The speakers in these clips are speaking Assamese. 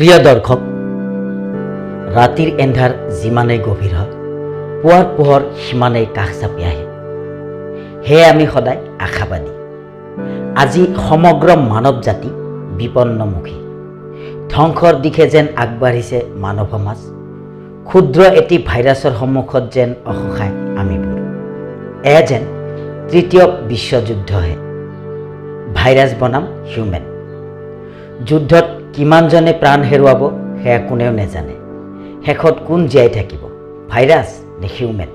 প্ৰিয় দৰ্শক, ৰাতিৰ এন্ধাৰ যিমানেই গভীৰ হয়, পুৱাৰ পোহৰ সিমানেই কাষ চাপি আহে। সেয়ে আমি সদায় আশাবাদী। আজি সমগ্ৰ মানৱ জাতি বিপন্নমুখী। ধ্বংসৰ দিশে যেন আগবাঢ়িছে মানৱ সমাজ। ক্ষুদ্ৰ এটি ভাইৰাছৰ সন্মুখত যেন অসহায় আমিবোৰ। এয়া যেন তৃতীয় বিশ্বযুদ্ধহে, ভাইৰাছ বনাম হিউমেন। যুদ্ধত কিমানজনে প্ৰাণ হেৰুৱাব, সেয়া কোনেও নেজানে। শেষত কোন জীয়াই থাকিব, ভাইৰাছ নে হিউমেন?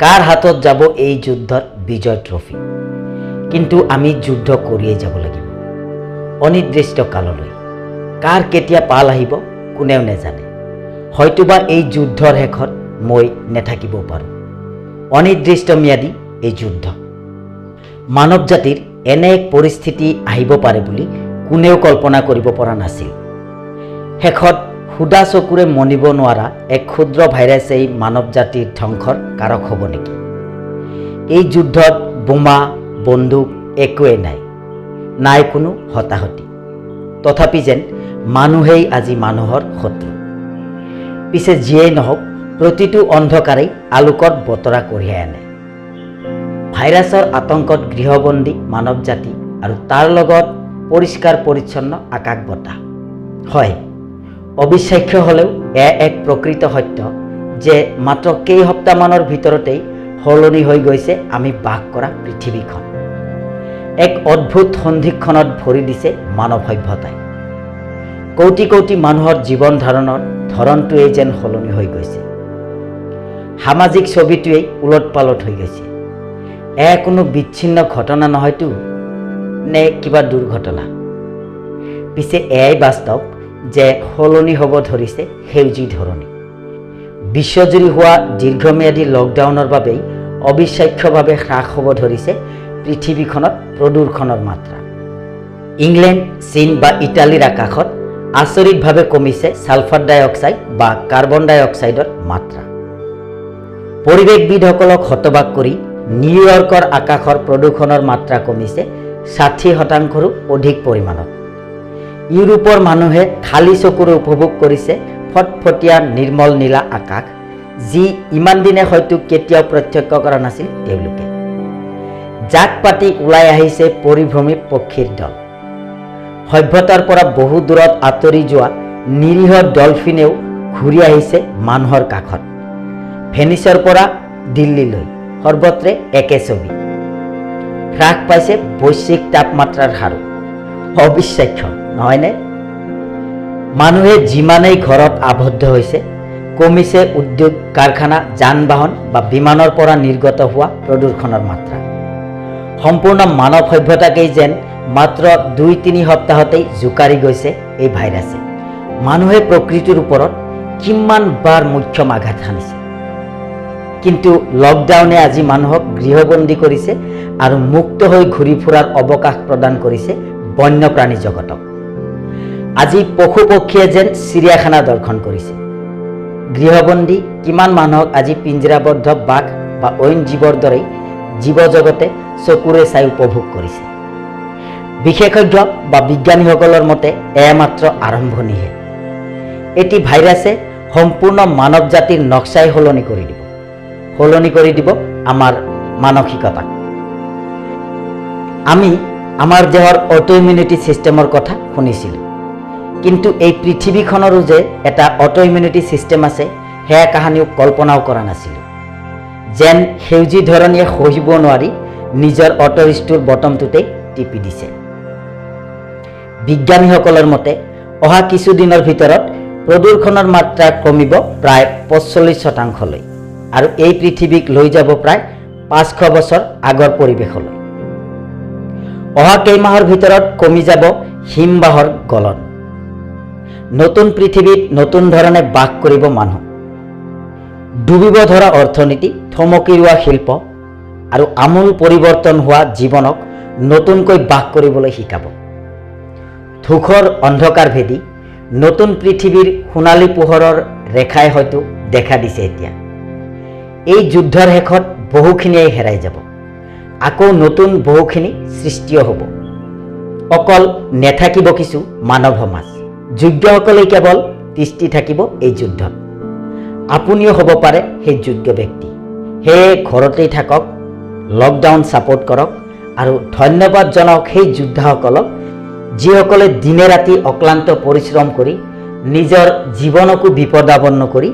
কাৰ হাতত যাব এই যুদ্ধত বিজয় ট্ৰফি? কিন্তু আমি যুদ্ধ কৰিয়েই যাব লাগিব অনিৰ্দিষ্ট কাললৈ। কাৰ কেতিয়া পাল আহিব, কোনেও নেজানে। হয়তোবা এই যুদ্ধৰ শেষত মই নেথাকিবও পাৰোঁ। অনিৰ্দিষ্ট ম্যাদী এই যুদ্ধ। মানৱ জাতিৰ এনে এক পৰিস্থিতি আহিব পাৰে বুলি কোনেও কল্পনা কৰিব পৰা নাছিল। শেষত সুদা চকুৰে মনিব নোৱাৰা এক ক্ষুদ্ৰ ভাইৰাছেই মানৱ জাতিৰ ধ্বংসৰ কাৰক হ'ব নেকি? এই যুদ্ধত বোমা, বন্দুক একোৱেই নাই, নাই কোনো হতাহতি। তথাপি যেন মানুহেই আজি মানুহৰ শত্ৰু। পিছে যিয়েই নহওক, প্ৰতিটো অন্ধকাৰেই আলোকৰ বতৰা কঢ়িয়াই আনে। ভাইৰাছৰ আতংকত গৃহবন্দী মানৱ জাতি আৰু তাৰ লগত পৰিষ্কাৰ পৰিচ্ছন্ন আকাশ বতাহ। হয়, অবিশ্বাস্য হ'লেও এয়া এক প্ৰকৃত সত্য যে মাত্ৰ কেইসপ্তাহমানৰ ভিতৰতেই সলনি হৈ গৈছে আমি বাস কৰা পৃথিৱীখন। এক অদ্ভুত সন্ধিক্ষণত ভৰি দিছে মানৱ সভ্যতাই। কোটি কোটি মানুহৰ জীৱন ধাৰণৰ ধৰণটোৱেই যেন সলনি হৈ গৈছে। সামাজিক ছবিটোৱেই ওলট পালট হৈ গৈছে। এয়া কোনো বিচ্ছিন্ন ঘটনা নহয়তো, নে কিবা দুৰ্ঘটনা? পিছে এয়াই বাস্তৱ যে সলনি হ'ব ধৰিছে সেউজী ধৰণী। বিশ্বজুৰি হোৱা দীৰ্ঘম্যাদী লকডাউনৰ বাবেই অবিশ্বাস্যভাৱে হ্ৰাস হ'ব ধৰিছে পৃথিৱীখনত প্ৰদূষণৰ মাত্ৰা। ইংলেণ্ড, চীন বা ইটালীৰ আকাশত আচৰিতভাৱে কমিছে ছালফাৰ ডাই অক্সাইড বা কাৰ্বন ডাই অক্সাইডৰ মাত্ৰা। পৰিৱেশবিদসকলক হতবাক কৰি নিউয়ৰ্কৰ আকাশৰ প্ৰদূষণৰ মাত্ৰা কমিছে 60 শতাংশৰো অধিক পৰিমাণত। ইউৰোপৰ মানুহে খালী চকুৰে উপভোগ কৰিছে ফটফটীয়া নিৰ্মল নীলা আকাশ, যি ইমান দিনে হয়তো কেতিয়াও প্ৰত্যক্ষ কৰা নাছিল তেওঁলোকে। জাক পাতি ওলাই আহিছে পৰিভ্ৰমী পক্ষীৰ দল। সভ্যতাৰ পৰা বহু দূৰত আঁতৰি যোৱা নিৰীহ ডলফিনেও ঘূৰি আহিছে মানুহৰ কাষত। ভেনিচৰ পৰা দিল্লীলৈ সৰ্বত্ৰে একে ছবি। হ্ৰাস পাইছে বৈশ্বিক তাপমাত্ৰাৰ হাৰো। অবিশ্বাস্য নহয়নে? মানুহে যিমানেই ঘৰত আবদ্ধ হৈছে, কমিছে উদ্যোগ, কাৰখানা, যান বাহন বা বিমানৰ পৰা নিৰ্গত হোৱা প্ৰদূষণৰ মাত্ৰা। সম্পূৰ্ণ মানৱ সভ্যতাকেই যেন মাত্ৰ 2-3 সপ্তাহতেই জোকাৰি গৈছে এই ভাইৰাছে। মানুহে প্ৰকৃতিৰ ওপৰত কিমান বাৰ মোক্ষম আঘাত সানিছে! কিন্তু লকডাউনে আজি মানুহক গৃহবন্দী কৰিছে আৰু মুক্ত হৈ ঘূৰি ফুৰাৰ অৱকাশ প্ৰদান কৰিছে বন্যপ্ৰাণী জগতক। আজি পশু পক্ষীয়ে যেন চিৰিয়াখানা দৰ্শন কৰিছে। গৃহবন্দী কিমান মানুহক আজি পিঞ্জিৰাবদ্ধ বাঘ বা অইন জীৱৰ দৰেই জীৱ জগতে চকুৰে চাই উপভোগ কৰিছে। বিশেষজ্ঞ বা বিজ্ঞানীসকলৰ মতে এয়া মাত্ৰ আৰম্ভণিহে। এটি ভাইৰাছে সম্পূৰ্ণ মানৱ জাতিৰ নক্সাই সলনি কৰি দিব, সলনি কৰি দিব আমাৰ মানসিকতাক। আমি আমাৰ দেহৰ অট' ইমিউনিটি ছিষ্টেমৰ কথা শুনিছিলোঁ, কিন্তু এই পৃথিৱীখনৰো যে এটা অট' ইমিউনিটি ছিষ্টেম আছে, সেয়া কাহানিও কল্পনাও কৰা নাছিলোঁ। যেন সেউজী ধৰণীয়ে সহিব নোৱাৰি নিজৰ অট' ৰিষ্ট'ৰ বটমটোতেই টিপি দিছে। বিজ্ঞানীসকলৰ মতে অহা কিছুদিনৰ ভিতৰত প্ৰদূষণৰ মাত্ৰা কমিব প্ৰায় 45 শতাংশলৈ আৰু এই পৃথিৱীক লৈ যাব প্ৰায় 500 বছৰ আগৰ পৰিৱেশলৈ। অহা কেইমাহৰ ভিতৰত কমি যাব হিমবাহৰ গলন। নতুন পৃথিৱীত নতুন ধৰণে বাস কৰিব মানুহ। ডুবিব ধৰা অৰ্থনীতি, থমকি ৰোৱা শিল্প আৰু আমূল পৰিৱৰ্তন হোৱা জীৱনক নতুনকৈ বাস কৰিবলৈ শিকাব। ধূসৰ অন্ধকাৰ ভেদি নতুন পৃথিৱীৰ সোণালী পোহৰৰ ৰেখাই হয়তো দেখা দিছে এতিয়া। এই যুদ্ধৰ শেষত বহুখিনিয়ে হেৰাই যাব, আকৌ নতুন বহুখিনি সৃষ্টিও হ'ব। অকল নেথাকিব কিছু মানৱ সমাজ। যোগ্যসকলেই কেৱল তিষ্ঠি থাকিব এই যুদ্ধত। আপুনিও হ'ব পাৰে সেই যোগ্য ব্যক্তি। সেয়ে ঘৰতেই থাকক, লকডাউন ছাপোৰ্ট কৰক আৰু ধন্যবাদ জনাওক সেই যোদ্ধাসকলক, যিসকলে দিনে ৰাতি অক্লান্ত পৰিশ্ৰম কৰি নিজৰ জীৱনকো বিপদাপন্ন কৰি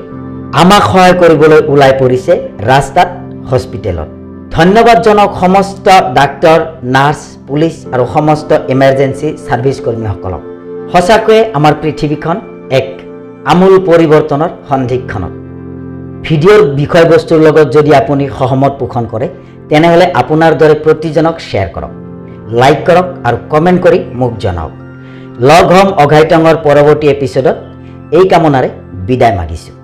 আমাক সহায় কৰিবলৈ ওলাই পৰিছে ৰাস্তাত, হস্পিটেলত। ধন্যবাদ জনাওক সমস্ত ডাক্তৰ, নাৰ্ছ, পুলিচ আৰু সমস্ত ইমাৰ্জেঞ্চি ছাৰ্ভিচ কৰ্মীসকলক। সঁচাকৈয়ে আমাৰ পৃথিৱীখন এক আমূল পৰিৱৰ্তনৰ সন্ধিক্ষণত। ভিডিঅ'ৰ বিষয়বস্তুৰ লগত যদি আপুনি সহমত পোষণ কৰে, তেনেহ'লে আপোনাৰ দৰে প্ৰতিজনক শ্বেয়াৰ কৰক, লাইক কৰক আৰু কমেণ্ট কৰি মোক জনাওক। লগ হ'ম অঘাইটঙৰ পৰৱৰ্তী এপিছ'ডত, এই কামনাৰে বিদায় মাগিছোঁ।